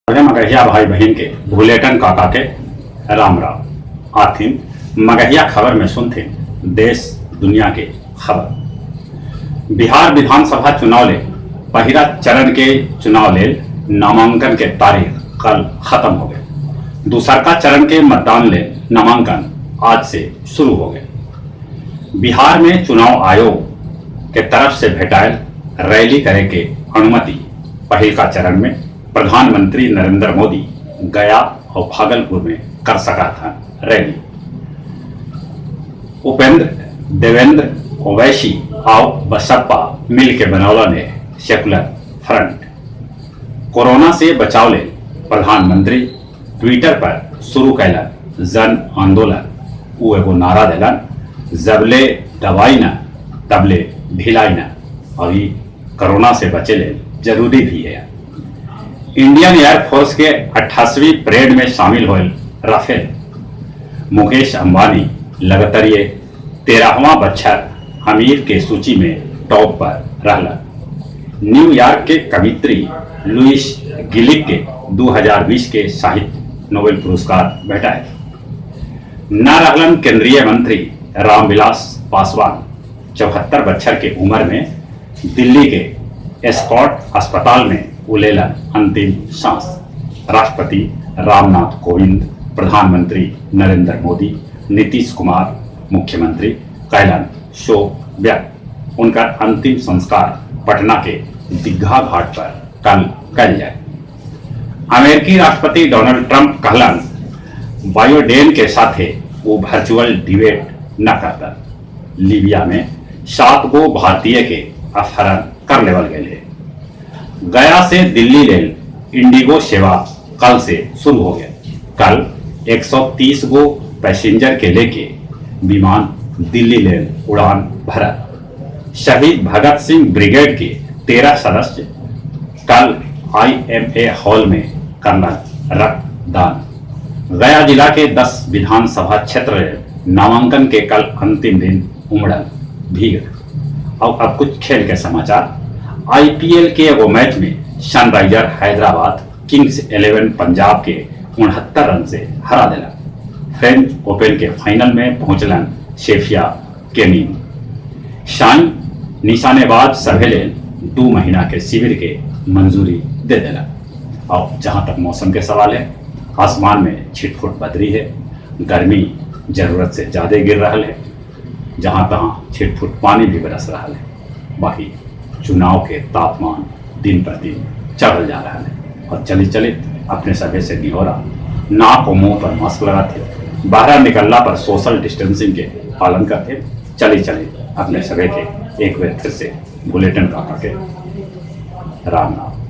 मगहिया भाई बहन के भुलेटन काका के राम राम। आथिन मगहिया खबर में सुनथिन देश दुनिया के खबर। बिहार विधानसभा चुनाव ले पहिला चरण के चुनाव ले नामांकन के तारीख कल खत्म हो गए। दूसरका चरण के मतदान ले नामांकन आज से शुरू हो गए। बिहार में चुनाव आयोग के तरफ से भेटायल रैली करे के अनुमति पहिलका चरण में प्रधानमंत्री नरेंद्र मोदी गया और भागलपुर में कर सका था रैली। उपेंद्र देवेंद्र ओवैसी और बसप्पा मिल के बनौला ने सेकुलर फ्रंट। कोरोना से बचाव ले प्रधानमंत्री ट्विटर पर शुरू कैलन जन आंदोलन। उ एगो नारा दिलन, जबले दवाई न तबले ढिलाई न। और ये कोरोना से बचे ले जरूरी भी है। इंडियन एयरफोर्स के 28वीं परेड में शामिल हुए राफेल। मुकेश अंबानी लगातार ये 13वां बच्छर अमीर के सूची में टॉप पर रहला। न्यूयॉर्क के कवित्री लुइस गिलिक के 2020 के साहित्य नोबेल पुरस्कार भेटाए। न रहलन केंद्रीय मंत्री रामविलास पासवान। 74 बच्छर के उम्र में दिल्ली के एस्कॉर्ट अस्पताल में उलेलन अंतिम सांस। राष्ट्रपति रामनाथ कोविंद, प्रधानमंत्री नरेंद्र मोदी, नीतीश कुमार मुख्यमंत्री कैलन शोक व्यक्त। उनका अंतिम संस्कार पटना के दीघा घाट पर कल कल जाए। अमेरिकी राष्ट्रपति डोनाल्ड ट्रंप कहलन बायोडेन के साथे वो वर्चुअल डिबेट न करता। लीबिया में 7 गो भारतीय के अपहरण कर लेवल गए है। गया से दिल्ली लेल इंडिगो सेवा कल से शुरू हो गया। कल 130 गो पैसेंजर के लेके विमान दिल्ली लेल उड़ान भरा। शहीद भगत सिंह ब्रिगेड के 13 सदस्य कल आईएमए हॉल में करना रक्तदान। गया जिला के 10 विधानसभा क्षेत्र में नामांकन के कल अंतिम दिन उमड़ल भीड़। और अब कुछ खेल के समाचार। आईपीएल के एगो मैच में सनराइजर हैदराबाद किंग्स 11 पंजाब के 69 रन से हरा दिला। फ्रेंच ओपन के फाइनल में पहुंचलन सेफिया केनिन। शाइन निशानेबाज सभे लेल 2 महीना के शिविर के मंजूरी दे दिला। और जहां तक मौसम के सवाल है, आसमान में छिटफुट बदरी है, गर्मी जरूरत से ज़्यादा गिर रहा है, जहां तहां छिटफुट पानी भी बरस रहा है। बाकी चुनाव के तापमान दिन पर दिन चढ़ल जा रहा है। और चली चलित अपने सभे से निहोरा, नाक और मुंह पर मास्क लगाते, बाहर निकलना पर सोशल डिस्टेंसिंग के पालन करते। चली चली अपने सभे के एक बार फिर से बुलेटिन काका के राम राम।